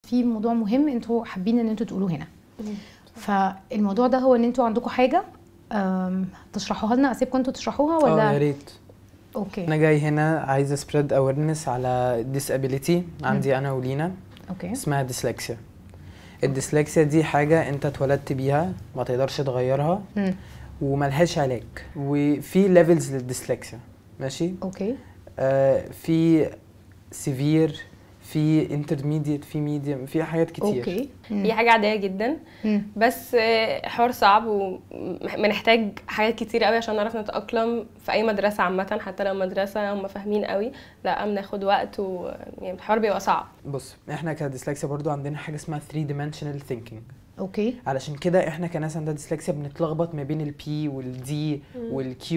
في موضوع مهم انتوا حابين ان انتوا تقولوه هنا. فالموضوع ده هو ان انتوا عندكم حاجة تشرحوها لنا، اسيبكم انتوا تشرحوها ولا؟ اه يا ريت. okay. انا جاي هنا عايز spread awareness على disability عندي انا ولينا. okay. اسمها dyslexia. ال dyslexia دي حاجة انت اتولدت بيها، ما تقدرش تغيرها وملهاش علاج، وفي levels لل dyslexia، ماشي؟ okay. في severe، في intermediate، في medium، في حاجات كتير. okay. هي حاجة عادية جدا، بس حوار صعب وبنحتاج حاجات كتير قوي عشان نعرف نتاقلم في اي مدرسه عامه، حتى لو مدرسه هم فاهمين قوي، لا بناخد وقت، ويعني الحوار بيبقى صعب. بص، احنا كديسلكسيا برضو عندنا حاجة اسمها 3 dimensional thinking. okay. علشان كده احنا كناس عندها ديسلكسيا بنتلخبط ما بين ال P وال D وال Q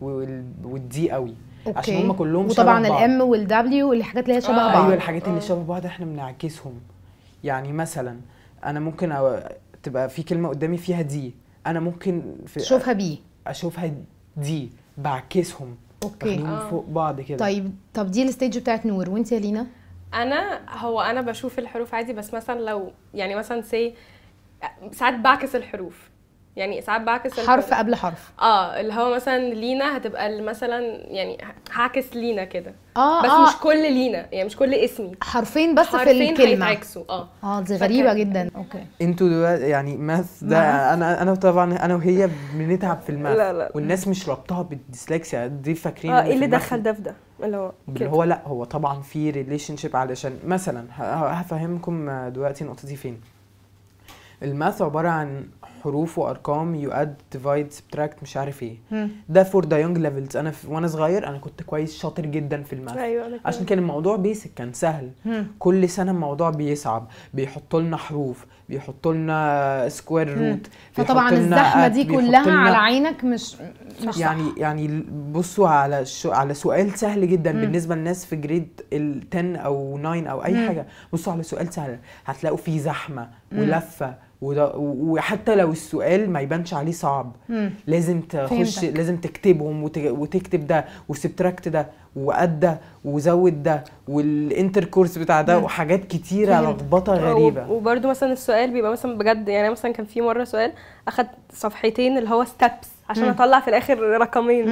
وال D قوي. okay. عشان هم كلهم وطبعا شبه بعض. ال M وال W والحاجات اللي هي شبه بعض. ايوه، الحاجات اللي شبه بعض احنا بنعكسهم. يعني مثلا انا ممكن تبقى في كلمة قدامي فيها D، انا ممكن في تشوفها B، اشوفها D، بعكسهم. okay. باخدهم فوق بعض كده. طيب، طب دي ال stage بتاعت نور، وانت يا لينا؟ انا بشوف الحروف عادي، بس مثلا لو يعني مثلا say ساعات بعكس الحروف، يعني ساعات بعكس حرف قبل حرف. اللي هو مثلا لينا هتبقى مثلا، يعني هعكس لينا كده. بس مش كل لينا، يعني مش كل اسمي، حرفين بس في حرفين الكلمة هيتعكسوا. دي غريبة جدا. okay. انتوا دلوقتي يعني math ده، انا طبعا انا وهي بنتعب في ال math. لا لا. والناس مش رابطاها بالديسلكسيا دي، فاكرين ايه اللي دخل ده في ده؟ اللي هو اللي هو لا، هو طبعا في relationship. علشان مثلا هفهمكم دلوقتي نقطتي فين. ال math عبارة عن حروف وارقام، you add divide subtract مش عارف ايه. ده for the young levels. انا وانا صغير انا كنت كويس، شاطر جدا في ال math. ايوه، عشان كان الموضوع basic، كان سهل. كل سنة الموضوع بيصعب، بيحطوا لنا حروف، بيحطوا لنا square root. فطبعا الزحمة دي كلها على عينك مش يعني صح. يعني بصوا على على سؤال سهل جدا بالنسبة للناس في grade ال 10 او 9 او اي حاجة. بصوا على سؤال سهل هتلاقوا فيه زحمة ولفه، وحتى لو السؤال ما يبانش عليه صعب، لازم تخش، لازم تكتبهم وتكتب ده و subtract ده و add ده وزود ده وال intercourse بتاع ده وحاجات كتيرة، لخبطة غريبة. وبرده مثلا السؤال بيبقى مثلا بجد، يعني مثلا كان في مرة سؤال اخد صفحتين اللي هو steps عشان اطلع في الاخر رقمين.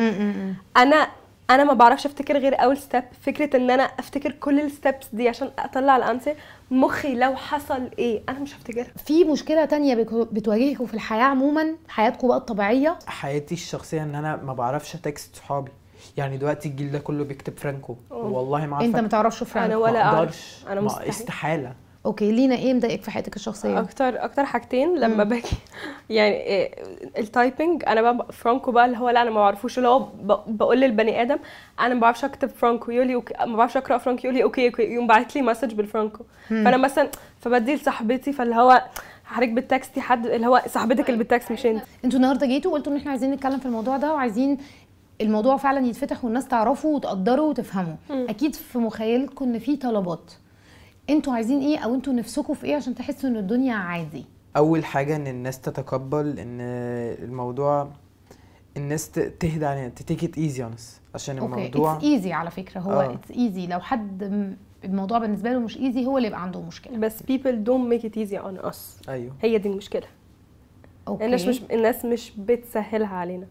انا ما بعرفش افتكر غير اول step. فكرة ان انا افتكر كل ال steps دي عشان اطلع ال answer، مخي لو حصل ايه انا مش هفتكرها. في مشكلة تانية بتواجهكم في الحياة عموما، حياتكم بقى الطبيعية؟ حياتي الشخصية ان انا ما بعرفش ا text صحابي. يعني دلوقتي الجيل ده كله بيكتب فرانكو، والله ما عارفه. انت ما تعرفش فرانكو؟ انا ولا اعرف، انا مستحيل، استحالة. okay. لينا، ايه مضايقك في حياتك الشخصية؟ اكتر حاجتين لما باجي يعني ال typing، انا بقى فرانكو بقى اللي هو لا انا ما بعرفوش، اللي هو بقول للبني ادم انا ما بعرفش اكتب فرانكو، يقول لي okay. ما بعرفش اقرا فرانكو، يقول لي okay okay، يقوم باعت لي message بالفرانكو. فانا مثلا فبدي لصاحبتي، فاللي هو حضرتك بال text ي حد اللي هو صاحبتك اللي بال text مش انت. انتوا النهارده جيتوا وقلتوا ان احنا عايزين نتكلم في الموضوع ده، وعايزين الموضوع فعلا يتفتح والناس تعرفه وتقدره وتفهمه. اكيد في مخيلتكم ان في طلبات، انتوا عايزين ايه او انتوا نفسكم في ايه عشان تحسوا ان الدنيا عادي؟ اول حاجة ان الناس تتقبل ان الموضوع، الناس تهدى علينا، take it easy on us، عشان الموضوع it's easy على فكرة. هو it's easy. لو حد الموضوع بالنسبة له مش easy هو اللي يبقى عنده مشكلة. بس people don't make it easy on us. ايوه، هي دي المشكلة. okay. الناس مش بتسهلها علينا.